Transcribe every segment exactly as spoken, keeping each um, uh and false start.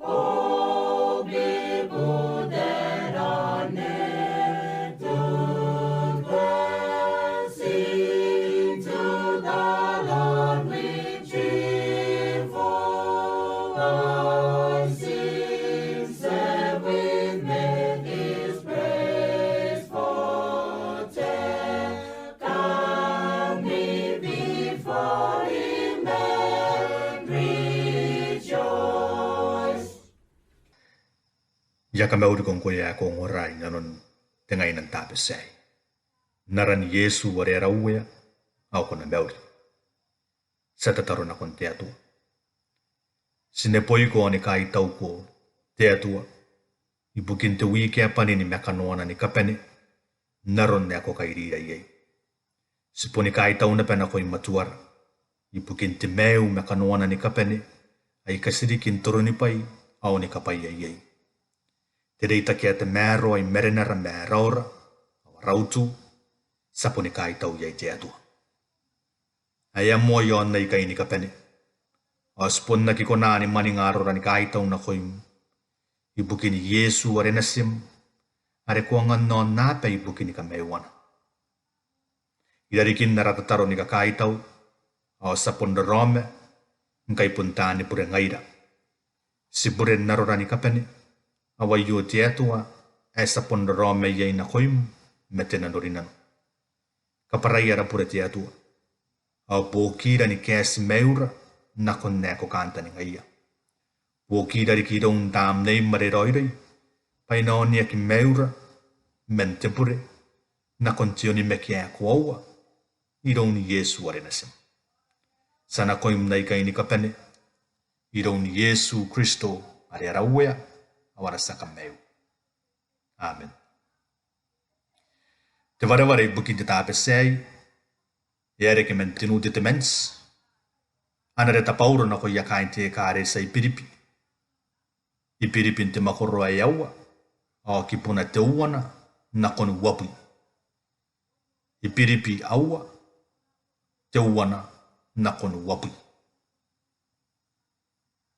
All people that are naked, blessing to the Lord with joyful voices, and with many praise for joy. Come ye before him and rejoice. I a kamauriko ngkoe ae ko ongora i nanon te ngaina n Tabati aei. N aran Iesu are ara Uea, ao ko na mauri. Ti a tataro nakon te Atua. Ti neboiko ao ni kaitauko te Atua, ibukin te wiki ae bane ma kanoana ni kabane, n aron ae ko kairira iai. Ti boni kaitau naba nakoim Atuara, ibukin te maiu ma kanoana ni kabane aika ti riki n toronibwai ao ni kabwaia iai. Te reitaki ae tamaroa i marenara ma raora, ao ara utu, ti a boni kaitau iai te Atua. Ae e a moa i aon aikai ni kabane, ao ti bon aki kona ni mwaninga arora ni kaitau nakoim, ibukin Iesu are natim, are ko angan aonnaba ibukini kamaiuana. I rarikin ara tataro ni kakaitau, ao ti a bon raraoma, ngkai bon taani bure ngaira. Ti bure n arora ni kabane, ao aio te Atua ae ti a bon raraoma iai nakoim ma te nanorinano. Kabwarai ara bure te Atua, ao buokira ni kaeti maiura nakon ae ko kantaningaia. Buokira riki iroun Tamneim are raoiroi, bwa e na oneaki maiura man te bure, nakon te onimaki ae koaua, iroun Iesu are natim. Ti a nakoim n aikai ni kabane, iroun Iesu Kristo are ara Uea, ao ara tia Kamaiu. Amen. Te wareware ibukin te Tabati aei, e a reke man te Nu Tetemanti, ana reta Bauro nakoia kaain te ekaretia i Biribi. I Biribi n te mwakoro ae aua, ao kibuna teuana nakon uabwi. I Biribi aua, teuana nakon uabwi.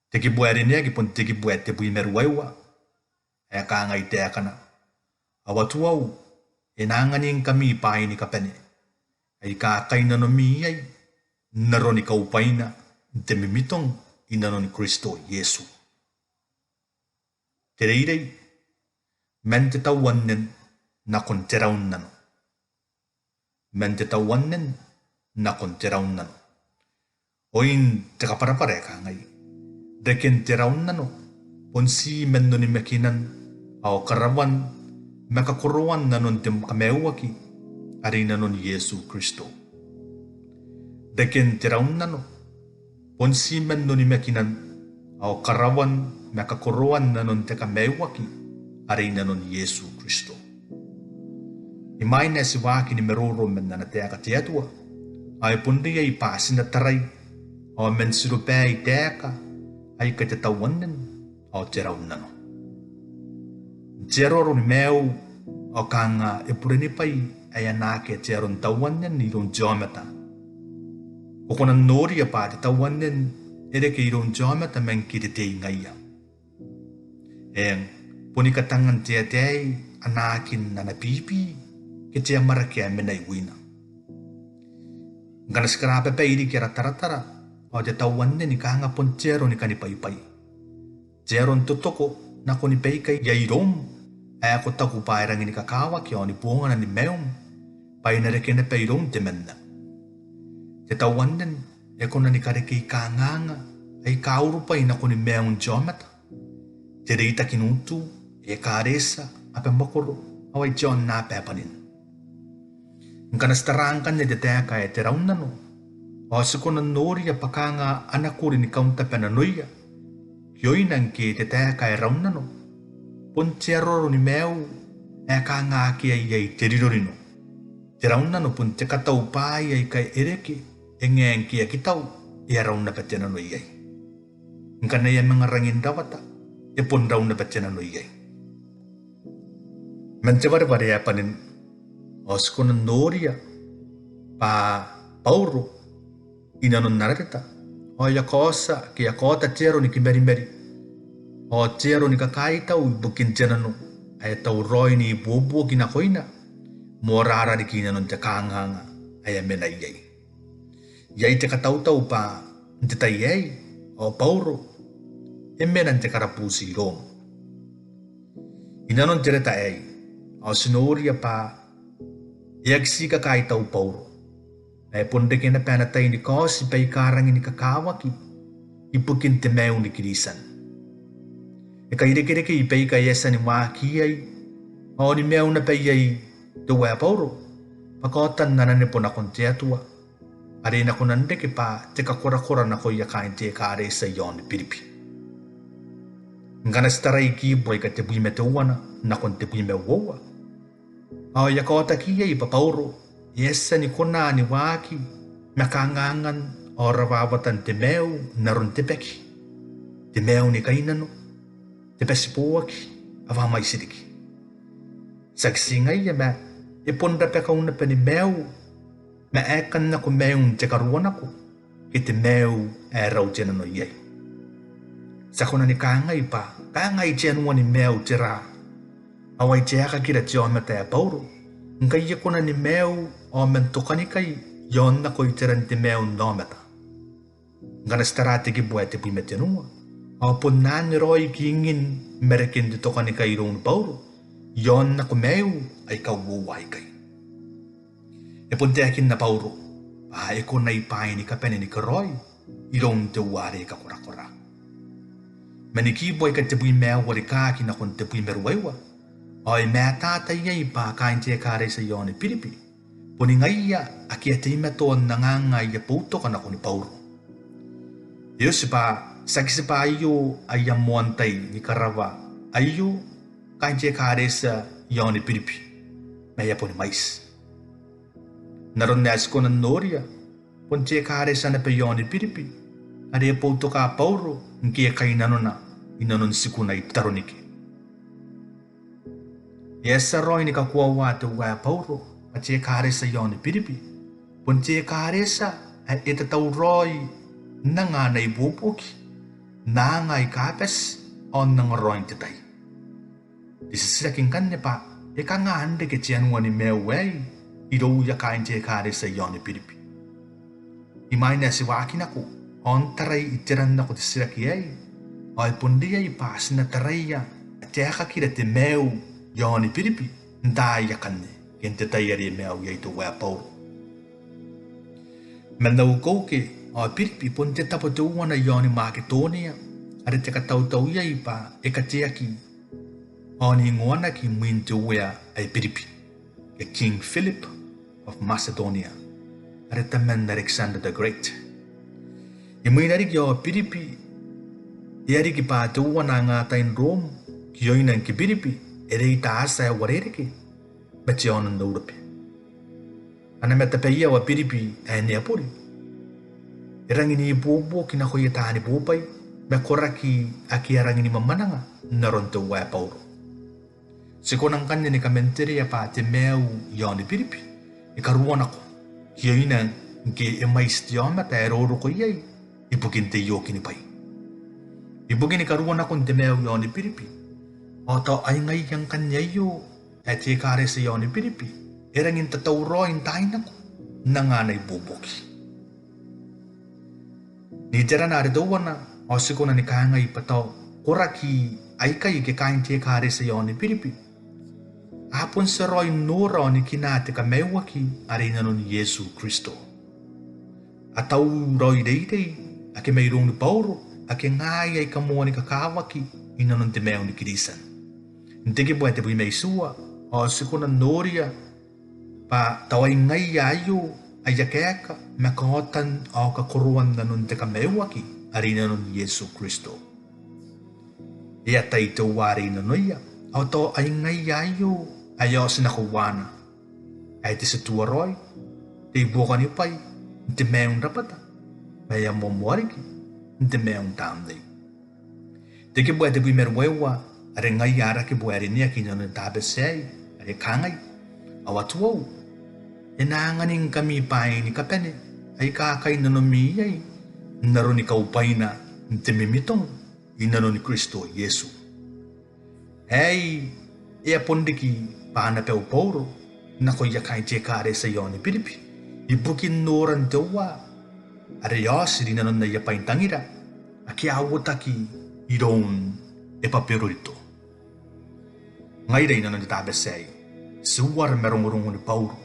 Te kibu ae rineaki bon te kibu ae tebwi ma ruaiwa, ae kangai taekana: Ao Atuau e na anganingkami bwaai ni kabane aika kainnanomi iai, n aroni kaubwaina n te mimitong i nanoni Kristo Iesu. Te reirei, man te tauannen nakon te raunnano. Man te tauannen nakon te raunnano. Oin te kabwarabwara e kangai: Reken te raunnano bon ti man onimakinan, ao karawan ma kakoroan nanon te kamaiuaki are i nanon Iesu Kristo. Reken te raunnano bon ti man onimakinan, ao karawan ma kakoroan nanon te kamaiuaki are i nanon Iesu Kristo. Imwain ae ti waaki ni maroro man ana taeka te Atua, ao e bon riai bwa ti na tarai, ao man tirobaei taeka aika te tauannen ao te raunnano. Te aro aroni maiu, ao kanga e burenibwai ae anaaki te aro n tauannen iroun te aomata. Ko kona n noria bwa te tauannen e reke iroun te aomata man ngke te tei ngaia. Eng, boni katangan te ataei anaakin ana bibi ke te amwarake ae mena i wina. Ngkana ti karababai riki ara taratara, ao te tauannen kanga bon te aro ni kani bwaibwai. Te aro n totoko nakoni baikai iai iroum, ae ko taku bwa e rangi ni kakawaki ao ni bongana ni maium, bwa e na reke naba iroun temanna. Te tauannen e kona ni karekei kanganga aika urubwai nakoni maiun te aomata, te reitaki n utu, ekaretia, abamwakoro, ao ai te aonnaba ae bwanin. Ngkana ti tara ngkanne te taeka ae te raunnano, ao ti kona n noria bwa kanga a na kuri ni kauntaba nanoia. Kioina ngke te taeka ae raunnano bon te aro aroni maiu ae kanga akea iai te rinorino. Te raunnano bon te katau bwaai aika e reke e ngae ngke aki tau, e a rau naba te nano iai. Ngkana e a manga rangi n rawata, e bon rau naba te nano iai. Man te wareware ae bwanin, ao ti kona n noria bwa Bauro i nanon ana reta, ao e a kaotia ke e a kaota te aro ni kimarimari ao te aro ni kakaitau ibukin te nano ae tauraoi n ibuobuoki nakoina, moarara riki i nanon te kanganga ae a mena iai. Iai te katautau bwa n te tai aei ao Bauro e mena n te karabuuti i Rom. I nanon te reta aei ao ti noria bwa e aki tii kakaitau Bauro, ma e bon reke naba ana tai ni kaoti baika rangi ni kakawaki ibukin te maiu ni Kiritian. E kairekerekei baika e a tia ni waaki iai ao ni maiu naba iai teuae Bauro bwa kaotan ana nebo nakon te Atua, are e na kona n reke bwa te kakorakora nakoia kaain te ekaretia i aon Biribi. Ngkana ti tarai kibu aika tebwi ma teuana nakon tebwi ma uoua, ao e a kaotaki iai bwa Bauro e a tia ni kona ni waaki ma kangangan ao rawawatan te maiu n aron te baki, te maiu ni kainano, te batiboaki, ao a mwaiti riki. Tiaki tii ngaia ma e bon rabakau naba ni maiu, ma aekan nako maiun te karuanako ke te maiu ae rau te nano iai. Ti a kona ni kangai bwa kangai te anua ni maiu tera, ao ai taekakira te aomata ae Bauro ngkai e kona ni maiu ao man tokanikai i aon nako iteran te maiu n aomata. Ngkana ti tara te kibu ae tebwi ma tenua, ao bon anne raoi kingin ma reken te tokanikai iroun Bauro i aon nako maiu aika uoua aikai. E bon taekinna Bauro bwa e konai bwaai ni kabane ni karaoi iroun teuare kakorakora. Man kibu aika tebwi ma aua rikaaki nakon tebwi ma ruaiwa, ao e mataata iai bwa kaain te ekaretia i aon Biribi boni ngaia ake a teimatoa n anganga aia boutoka nakoni Bauro. E oti bwa tiaki tibwa aio aia moan tai ni karawa aio kaain te ekaretia i aon Biribi, ma e a boni mwaiti. N aron ae ti kona n noria, bon te ekaretia naba i aon Biribi are e boutoka Bauro ngke e kainnanoia i nanon tikuna i Tetaronike. E a tia raoi ni kakoaua teuae Bauro bwa te ekaretia i aon Biribi bon te ekaretia ae e tatauraoi n anga ana ibuobuoki, n anga aika bati ao n angaraoin te tai. Te titiraki ngkanne bwa e kanga n reke te anua ni maiu aei irouia kaain te ekaretia i aon Biribi? Imwain ae ti waaki nako ao n tarai iteran nako te titiraki aei, ao e bon riai bwa ti na taraia ae taekakira te maiu i aon Biribi n taai akanne ke n te tai are e maiu iai teuae Bauro. Man au ukeuke ao Biribi bon te tabo teuana i aoni Maketonia are te katautau iai bwa e kateaki ao n ingoanaki mwin te Uea ae Biribi, ke King Philip of Macedonia, are taman Alexander the Great. Imwina riki ao Biribi e a riki bwa teuana angatain Rom, kioina ngke Biribi e reita Atia ae uarereke ma te aono n Eurobe. Ana matabaiawa Biribi ae Neabori e rangi n ibuobuoki nakoia taani bobwai ma koraki ake a rangi ni mwamwananga n aron teuae Bauro. Ti kona ngkanne ni kamanterea bwa te maiu i aon Biribi e karuanako, kioina ngke e mwaiti te aomata ae roroko iai ibukin te iokinibwai. Ibukin karuanakon te maiu i aon Biribi, ao tao ai ngaia ngkanne aio ae te ekaretia i aon Biribi e rangi n tatauraoi n taai nako n anga ana ibuobuoki. N iterana are teuana ao ti kona ni kangai bwa tao koraki aikai ke kaain te ekaretia i aon Biribi a bon tia raoi n nora ao ni kina te kamaiuaki are i nanon Iesu Kristo. A tauraoi reirei ake mairoun Bauro ake ngaai aika moa ni kakawaki i nanon te maiu ni Kiritian. N te kibu ae tebwi ma itiua ao ti kona n noria bwa tao ai ngaia aio aia kaeka ma kaotan ao kakoroan nanon te kamaiuaki are i nanon Iesu Kristo. E atai teuare i nanoia, ao tao ai ngaia aio ae a oti nako uaana, ae te tituaraoi, te ibuobuoki ni bwai, n te maiu n rabwata, ma e a moamoa riki n te maiu n tamnei. Te kibu ae tebwi ma ruaiwa, are ngaia ara kibu ae rineaki i nanon te Tabati aei, are kangai: Ao Atuau e na anganingkami bwaai ni kabane aika kainnanomi iai n aroni kaubwaina n te mimitong rinanon Kristo Iesu. Aei e a bon riki Banaba ao Bauro nakoia kaain te ekaretia iaon Biribi, ibukin noran te uaa are e a oti rinanon aia bwaintangira ake a uotaki iroun Ebaberorito. Ngaira inanon te Tabati aei, ti uara ma rongorongon Bauro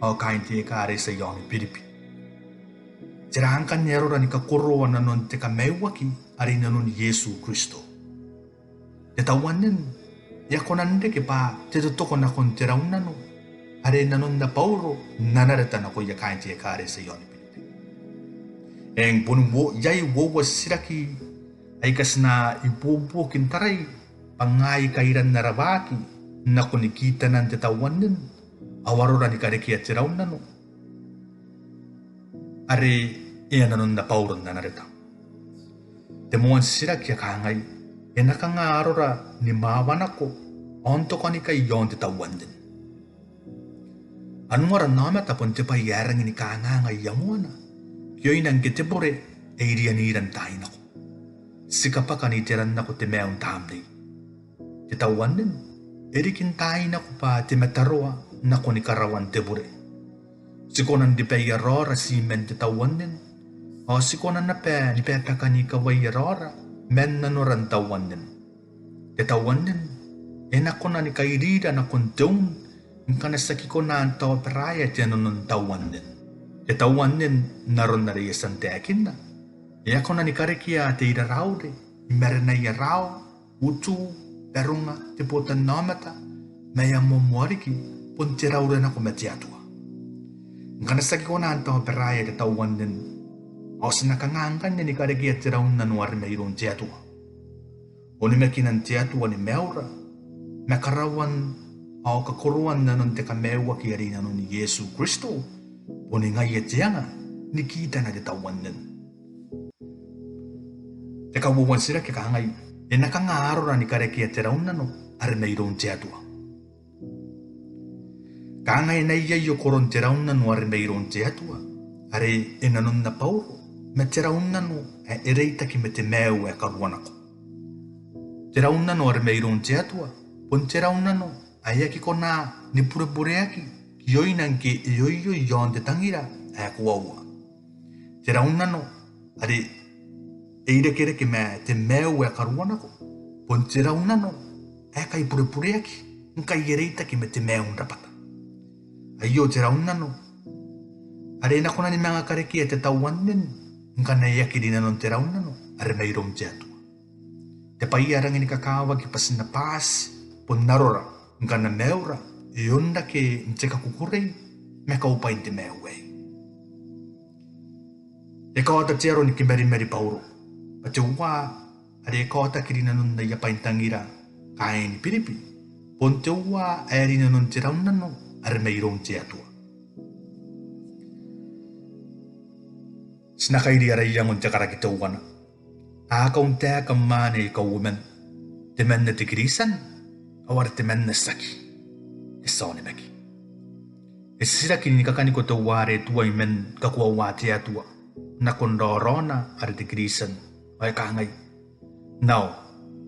ao kaain te ekaretia iaon Biribi. Tera ngkanne arora ni kakoroa nanon te kamaiuaki are inanon Iesu Kristo? Te tauannen e a kona n reke bwa te totoko nakon te rau n nano are nanonna Bauro n ana reta nakoia kaain te ekaretia iaon Biribi. Eng, bon uo-, iai uoua titiraki aika ti na ibuobuoki n tarai bwa ngaai kairan ara waaki nakon kitanan te tauannen ao arora ni karekea te rau n nano are e a nanonna Bauro n ana reta. Te moan titiraki e kangai: E na kanga arora ni mwawa nako ao n tokanikai iaon te tauannen? Anuara n aomata bon te bwai ae rangi ni kanganga iangoana, kioina ngke te bure e irianira n taai nako. Ti kabwaka n iteran nako te maiu n tamnei. Te tauannen e riki n taai nako bwa te mataroa nakon karaoan te bure. Ti kona n ribaia raora ti man te tauannen, ao ti kona naba ni babaka n ikawaia raora man nanora n tauannen. Te tauannen e na kona ni kairira nakon te un ngkana ti aki kona n taobaraea te nano n tauannen. Te tauannen, n aron are I a tia n taekinna, e a kona ni karekea te iraraure i marenaia rao, utu, baronga, te botannaomata, ma e a moamoa riki bon te raura nako ma te Atua. Ngkana ti aki kona n taobaraea te tauannen, ao ti na kanga ngkanne ni karekea te rau n nano are mairoun te Atua? Onimakinan te Atua ni maiura ma karaoan ao kakoroan nanon te kamaiuaki are i nanon Iesu Kristo boni ngaia te anga ni kitana te tauannen. Te kauoua n titiraki e kangai: E na kanga arora ni karekea te rau n nano are mairoun te Atua? Kanga e na iai okoron te rau n nano are mairoun te Atua are e nanonna Bauro ma te rau n nano ae e reitaki ma te maiu ae karuanako? Te rau n nano are mairoun te Atua bon te rau n nano ae aki kona ni burebureaki, kioina ngke e oioi iaon te tangira ae koaua. Te rau n nano are e irekereke ma te maiu ae karuanako bon te rau n nano ae kai burebureaki ngkai e reitaki ma te maiu n rabwata. Aio te rau n nano are e na kona ni manga karekea te tauannen ngkana e aki rinanon te rau n nano are mairoun te Atua. Te bwai ae rangi ni kakawaki bwa ti na bati bon arora ngkana maiura e onrake n te kakukurei ma kaubwain te maiu aei. E kaota te aro ni kimarimari Bauro bwa te uaa are e kaotaki rinanon aia bwaintangira kaain Biribi bon te uaa ae rinanon te rau n nano are mairoun te Atua. Ti na kairi ara iango n te karaki teuana: A kauntaeka mwaane aika uoman, temanna te Kiritian ao are temanna tiaki. Te tia onimaki. E titiraki ni kakaniko teuare tuai man kakoaua te Atua nakon raoraona are te Kiritian ao e kangai: Nao,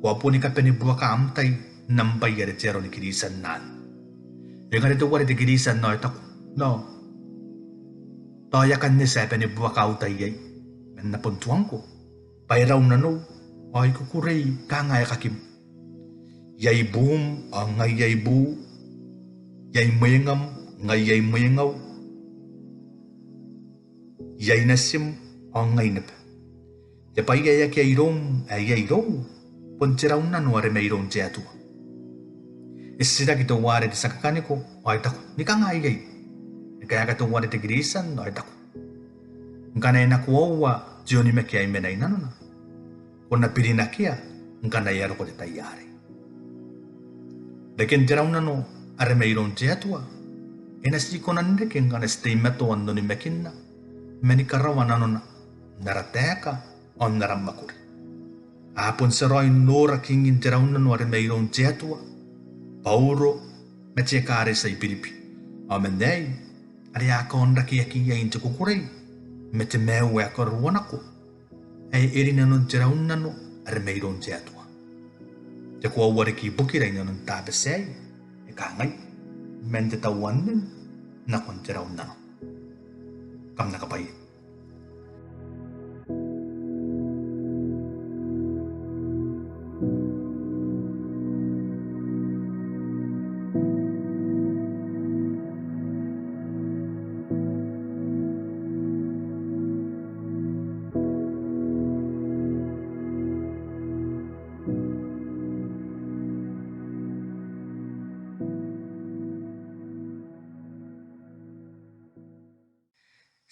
ko a boni kabanebuaka am tai n am bwai are te aro ni Kiritian anne. E ngare teuare te Kiritian ao e taku: Nao, tao e a kan eti ae banebuaka au tai iai, ma N na bon tuangko bwa e rau nanou ao I kukurei kanga aekakim. Iai buum ao ngai iai buu, iai mwengam ngai iai mwengau, iai natim ao ngai naba. Te bwai ae akea iroum ae iai irou bon te rau n nano are mairoun te Atua. E titiraki teuare te tia kakaniko ao e taku: Ni kanga iai? E kaeka teuare te Kiritian ao e taku: Ngkana e na koaua te onimaki ae I mena i nanona, ko na birinakea ngkana e a roko te tai arei. Reken te rau n nano are mairoun te Atua e na ti kona n reke ngkana ti teimatoa n onimakinna ma ni karaoa nanona n ara taeka ao n ara mwakuri. A bon tia raoi n nora kingin te rau n nano are mairoun te Atua Bauro ma te ekaretia i Biribi, ao man aei are a kaonrakeaki iai n te kukurei ma te maiu ae karuanako ae e rinanon te rau n nano are mairoun te Atua. Te koaua riki ibukira inanon Tabati aei e kangai: Man te tauannin nakon te rau n nano. Kam na kabwaia.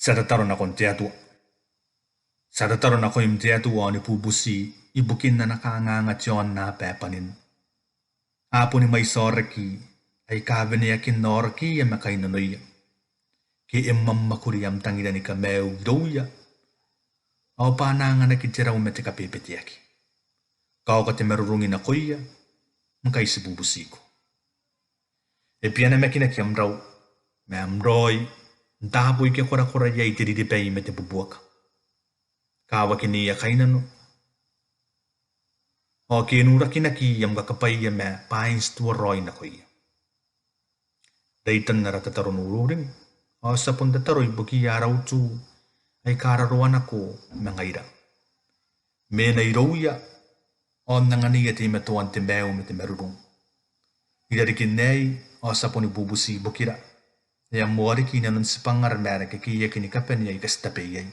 Ti a tataro nakon te Atua. Ti a tataro nakoim te Atua ao ni bubuti ibukin ana kanganga te aonnaba ae bwanin. A boni mwaiti aoraki aika weneakin aorakiia ma kainnanoia, ke e mwamwakuri am tangira ni kamaiu irouia, ao bwa a na anganaki te rau ma te kabebeteaki. Kaoka te marurung nakoia, ngkai ti bubutiko. E bia namakinaki am rau, ma am raoi n taabo ike korakora iai te riribai ma te bubuaka. Kawakinia kainnano, ao ke n urakinaki am kakabwaia ma bwain tituaraoi nakoia. Reitan ara tataro n ururing, ao ti a bon tataro ibukiia ara utu aika raroa nako ma ngaira. Mena irouia, ao n anganiia teimatoan te maiu ma te marurung. I rarikin aei, ao ti a boni bubuti ibukira, e a moa riki inanon tibwangara ma ara kekeiaki ni kabane aika ti tabe iai.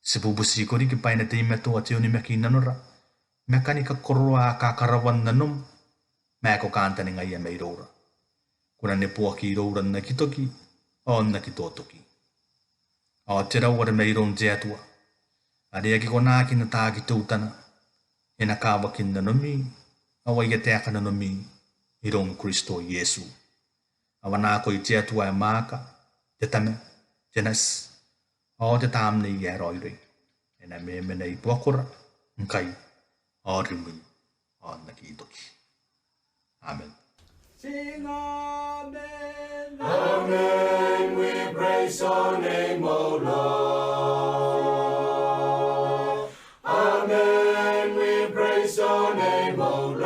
Ti bubutiko riki bwa e na teimatoa te onimaki n nanora, ma kani kakoroa kakarawan nanom, ma ae ko kantaningaia mairoura. Ko na neboaki iroura n aki toki, ao n aki totoki. Ao te rau are mairoun te Atua, are aki konaki n ataaki teutana, e na kawakin nanomi, ao aia taeka nanomi, iroun Kristo Iesu. Ao ana akoi te Atua ae mwaaka, te Tama, te Nati, ao te Tamnei ae Raoiroi, e na memena i buakora, ngkai, ao rimwi, ao n aki toki. Amen. Sing amen. Amen. We praise your name, O Lord. Amen. We praise your name, O Lord.